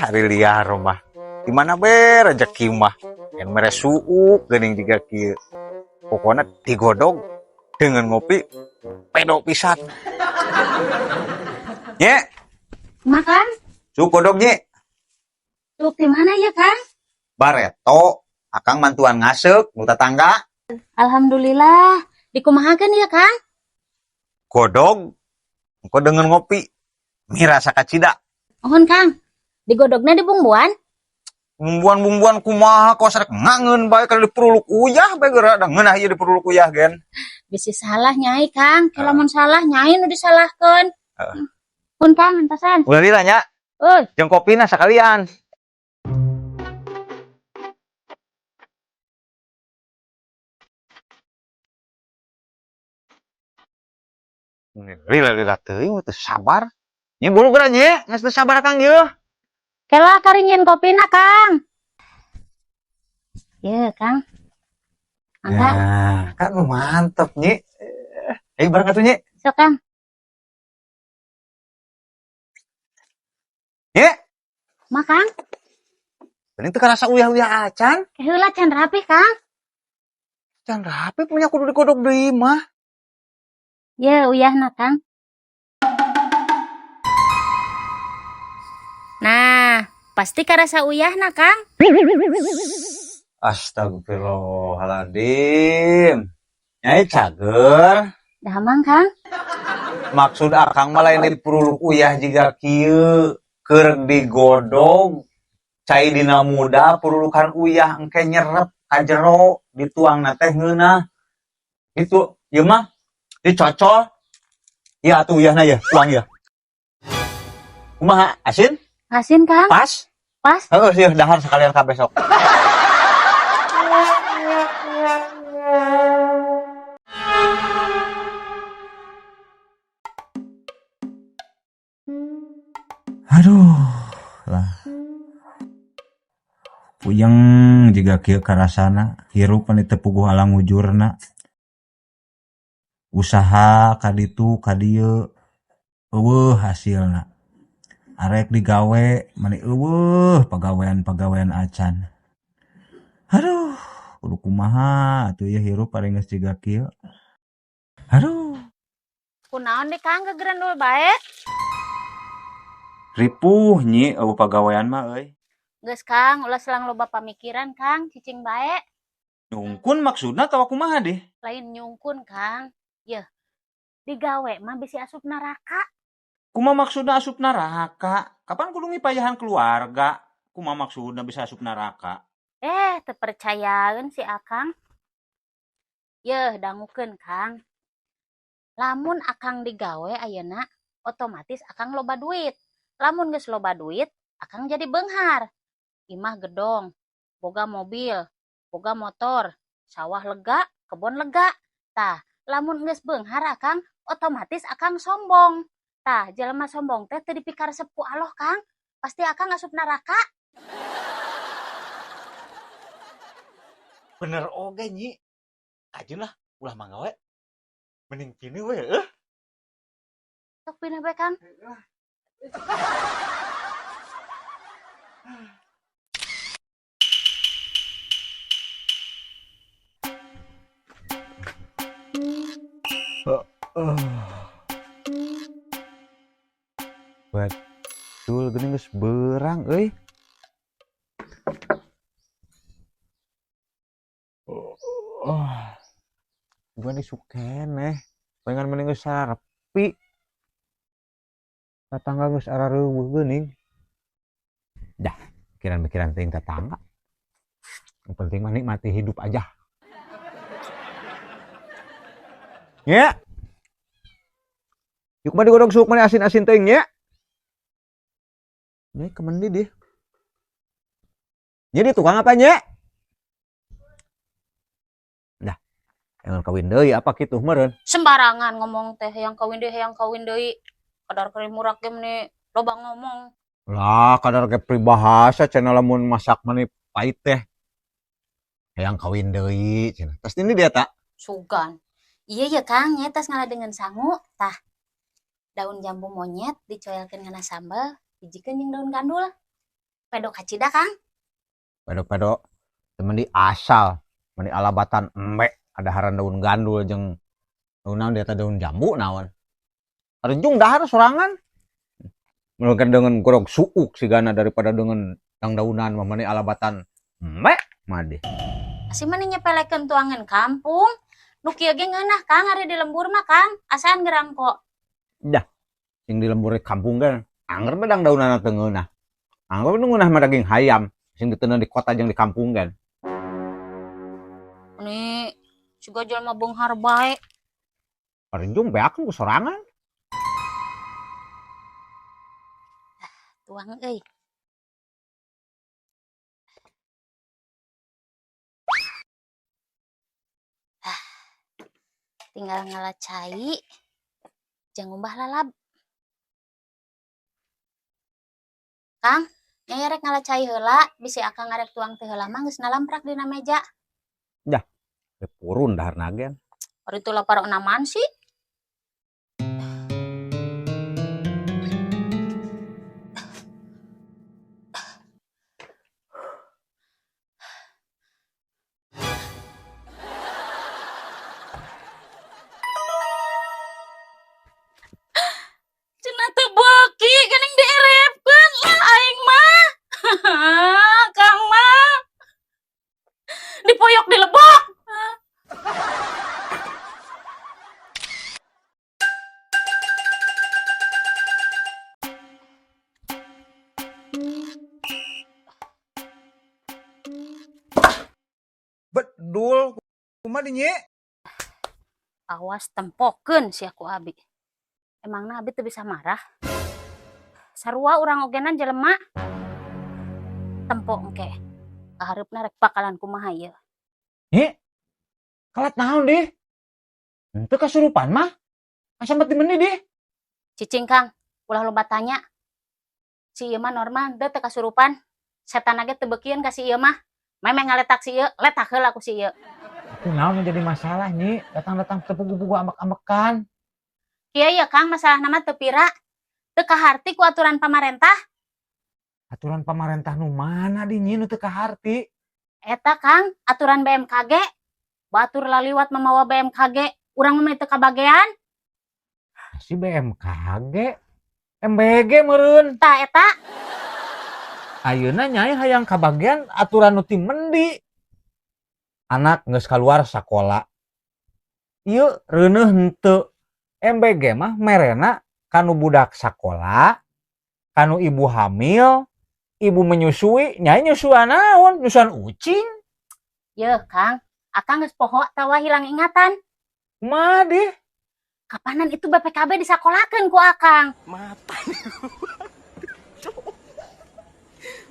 Hari liar mah. Di mana be rezeki mah? Yang mere suuk geuning jiga kieu. Pokoknya digodog dengan ngopi pedo pisan. Nye, Makan? Suuk godog, Nye. Suuk di mana ya, Kang? Bareto, akang mantuan ngaseuk nu tetangga. Alhamdulillah. Dikumahakeun ya, Kang? Godog, engko dengan ngopi. Mirasa kacida. Mohon, Kang. Digodogna dibumbuan? Bumbuan-bumbuan kumaha kok sarek ngangeun bae kalau dipuruluk uyah bae geura da ngeunah ieu dipuruluk uyah gen. Bisi salah nyai, Kang. Kalau mun salah nyai nu disalahkeun. Heeh. Pun, Kang, antosan. Ulah lila nya, Euy, jeung kopina sakalian. Lila-lila teuing teu sabar. Nya buru geura nya, geus teu sabar Kang ieu. Kela karingin kopina, Kang. Ye, Kang. Angga, Nah, kan mantep nyi. Eh, bareng atuh nyi. Sok, Kang. Nyi, Ma, Kang. Ini teu karasa uyah-uyah acan. Heula can rapi, Kang. Can rapi punya kudu digodog deui mah. Ye, uyahna, Kang. Nah, pasti karasa uyahna, Kang. Astagfirullahaladzim. Nyai cager. Damang, Kang. Maksud akang mah lain dipuruluk uyah jiga kieu, keur digodog cai dina muda purulukan uyah engke nyerep ka jero dituangna teh ngeunah. Itu ieu mah dicocol. Ya atuh uyahna ya, tuang ya. Kumaha asin? Asin, Kang. Pas? Pas. Heeh, sih dahar sekalian ka besok. Aduh, lah. Puyeng jiga kieu karasana, hirup mani teu puguh alangujurna. Usaha kaditu kadieu euweuh hasilna. Arek digawe mani euweuh pagawean-pagawean acan. Aduh, kudu kumaha atuh ieu hirup paling geus jiga kieu. Aduh. Kunaon deh, Kang, gegerendul bae? Ripuh nyi euweuh pagawean mah euy. Geus, Kang, ulah selang loba pamikiran, Kang, cicing bae. Nyungkun maksudna atawa kumaha deh? Lain nyungkun, Kang. Yeuh, digawe mah bisi asup neraka. Kumaha maksudna asup neraka? Kapan kudu ngipayahan keluarga? Kumaha maksudna bisa asup neraka? Eh, teu percayaeun si Akang. Yeuh, dangukeun, Kang. Lamun Akang digawe ayeuna, otomatis Akang loba duit. Lamun geus loba duit, Akang jadi beunghar. Imah gedong, boga mobil, boga motor, sawah lega, kebon lega. Tah, lamun geus beunghar Akang, otomatis Akang sombong. Tah, jelema sombong teh teu dipikaresep ku Allah, Kang. Pasti Akang asup neraka. Bener oge nyi. Kajeun lah, ulah manggawe. Mending kini we eueuh. Sok pindah bae, Kang. Betul, geuning geus beurang euy. Oh. Gua isuk keneh. Pengen mending geus sarepi. Tetangga geus arareuweuh geuning. Dah, pikiran-pikiran teuing tetangga. Yang penting mah nikmati hidup aja. Ya. Yuk mah digodog suuk mah asin-asin teuing nya. Nya kemendi deh. Jadi tukang apa nya? Dah. Jangan kawin deui apa kitu meureun. Sembarangan ngomong teh yang kawin deui, yang kawin deui. Kadar kering murah ge meni loba ngomong. Lah, kadar ge peribahasa cenah lamun masak meni pahit teh. Hayang kawin deui cenah. Tas ini dia tak? Sugan. Iya ya, Kang, nya tas ngaladengeun sangu tah. Daun jambu monyet dicoelkeun ngana sambal, hijikeun jeung daun gandul. Pedo kacida, Kang. Pedo-pedo temen di asal meni alabatan embe kadaharan daun gandul jeung daun naon dia daun jambu naon. Arjung dahar sorangan. Mungkin dengan gorog suuk sigana daripada dengan dang daunan mah meni alabatan embe mah deh. Asih mah nyepelekeun tuangan kampung. Nu kieu ge ngeunah, Kang, ari di lembur mah, Kang. Asaan gerangko. Dah, sing di lembur kampung kan angger mah dang daunan teu ngeunah. Angger nu ngeunah mah daging hayam sing diteundeun di kota jeung di kampung kan. Ini siga jelema beunghar bae. Parjung beak ku sorangan. Tuang euy. Ah, tinggal ngala cai jeung ngumbah lalab. Kang, nyai rek ngala cai heula, bisi akang ngarek tuang teh heula mah geus nalamprak dina meja. Dah, purun daharna ge. Ari teu lapar enaman sih. Cenah teu beuki geuning dierepkeun lah aing mah. Kang mah. Dipoyok dilebok. Bedul, kumaha di, Nyi? Awas tempokeun sia ku abi. Emangna abi teu bisa marah? Sarua urang ogenan jelema. Tempo engke. Kahareupna rek bakalan kumaha ieu. Nyi, kalat naon dih? Henteu kasurupan mah. Asa di meuni dih? Cicing Kang, ulah loba tanya. Si ieu mah normal, teu kasurupan. Setan ge teu beukieun ka si ieu mah. Memeh ngaletak si ieu, letak heula ku si ieu. Tapi naon yang jadi masalah, Nyi? Datang-datang teu pugu-pugu ambek-ambekan. Kieu ya Kang, masalahna mah teu pira. Teu kaharti ku aturan pamarentah. Aturan pamarentah nu mana di, Nyi, nu teu kaharti? Eta Kang, aturan BMKG. Batur laliwat mamawa BMKG, urang mah teu kabagean. Si BMKG, MBG meureun. Tah eta. Ayeuna nyai hayang kabagean aturan nu ti mendi. Anak geus kaluar sakola. Ieu reuneuh henteu. MBG mah merena kanu budak sakola, kanu ibu hamil, ibu menyusui, nyai nyusuan naon? Nyusuan ucing. Yeuh Kang, akang geus poho atawa hilang ingatan. Kumaha dih? Kapanan itu BPKB disakolakeun ku akang? Mata nih.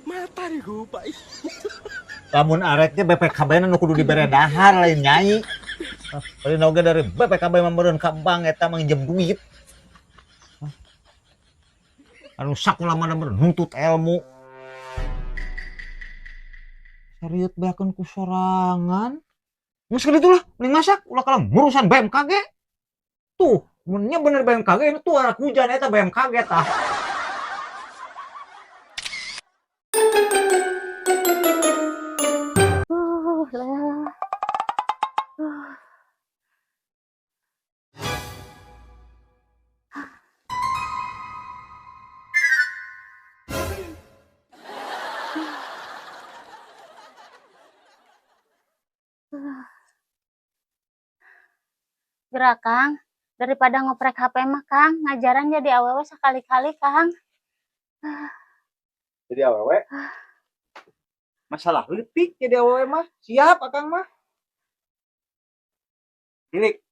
Mata nih gue, Pak. Lamun areknya BPKB na nu kudu dibere dahar lain nyai. Lain oge dari BPKB mah meureun ka bank eta mah nginjem duit. Anu sakola mah meureun nuntut ilmu. Serius beakeun ku sorangan. Geus kitu lah, mending masak ulah kalah ngurusan BMKG. Tuh, mun nya bener BMKG itu tuh arak hujan eta BMKG tah. Lah. Gerak Kang, daripada ngoprek HP mah Kang, ngajaran jadi awewe sekali-kali Kang. Jadi awewe? Masalah leutik jadi awewe mah, siap akang mah. Tilik.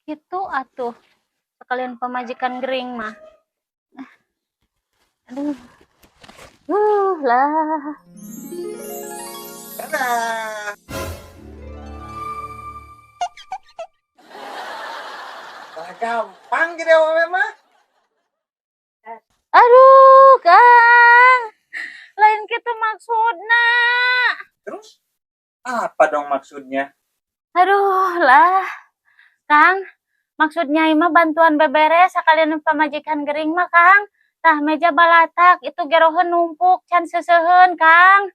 Gitu atuh. Sekalian pamajikan gering mah. Aduh. Lah. Dadah. Lah gampang jadi awewe mah. Aduh, Kang. Lain kitu maksudna. Terus apa dong maksudnya? Aduh, lah. Kang, Maksud Nyai mah bantuan beberes sakalian pamajikan gering mah, Kang. Tah, meja balatak itu geroheun numpuk can seuseuheun, Kang.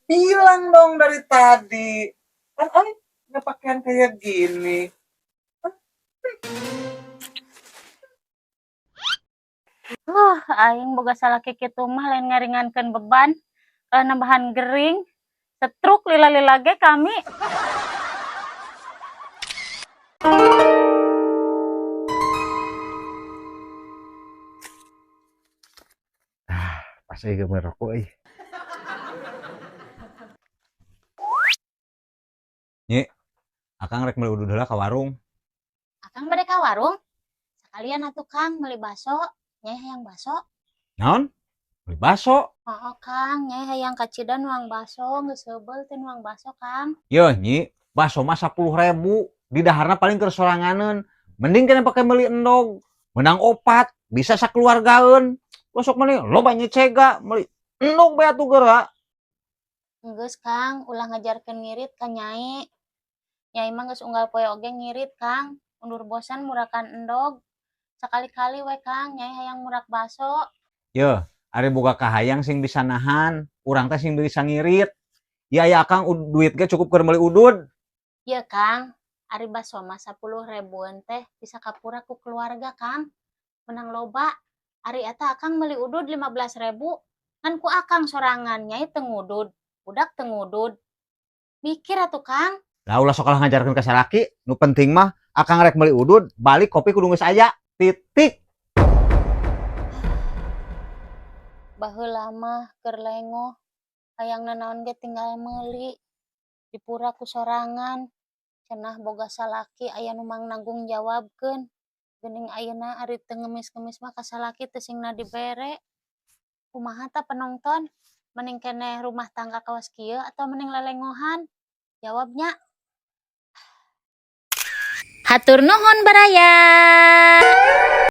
Bilang dong dari tadi. Kan ay nggak pakaian kayak gini. Aing boga salaki kitu mah lain ngaringankeun beban, nambahan gering. Setruk lila-lila ge kami. Pas euy merokok euy. Nyi, akang rek meuli udud heula ka warung. Akang bade ka warung? Sakalian atuh, Kang, meuli baso. Nyai hayang baso. Naon? Meuli baso. Oh, Kang, Nyai hayang kacida nuang baso, geus heubeul teh nuang baso, Kang. Yeuh, Nyi, baso mah 10.000, didaharna paling keur soranganeun. Mending kana pake meuli endog. Menang opat, bisa sakeluargaeun. Besok mah loba nyecega meuli endog bae atuh geura. Geus, Kang, ulah ngajarkeun ngirit ka Nyai. Nyai mah geus unggal poe oge ngirit, Kang. Undur bosan murakan endog. Sakali-kali we, Kang, Nyai hayang murak baso. Yeuh, ari boga kahayang sing bisa nahan, urang teh sing bisa ngirit. Ya ya Akang duit ge cukup keur meuli udud. Ieu, Kang, ari baso mah 10 ribuan teh bisa kapura ku keluarga, Kang. Menang loba. Ari eta Akang meuli udud 15.000, ngan ku Akang sorangan, Nyai teu ngudud, budak teu ngudud. Mikir atuh, Kang. Lah, ulah sok kalah ngajarkeun ka salaki, nu penting mah Akang rek meuli udud, balik kopi kudu geus aya. Titik. Baheula mah keur lengoh, hayang nanaon ge tinggal meuli. Dipura ku sorangan, cenah boga salaki aya nu mangnagung jawabkeun. Geuning ayeuna ari teu ngemis-ngemis mah ka salaki teu singna dibere. Kumaha tah penonton? Mending keneh rumah tangga kawas kieu atau mending lelengohan? Jawabnya. Hatur nuhun, baraya.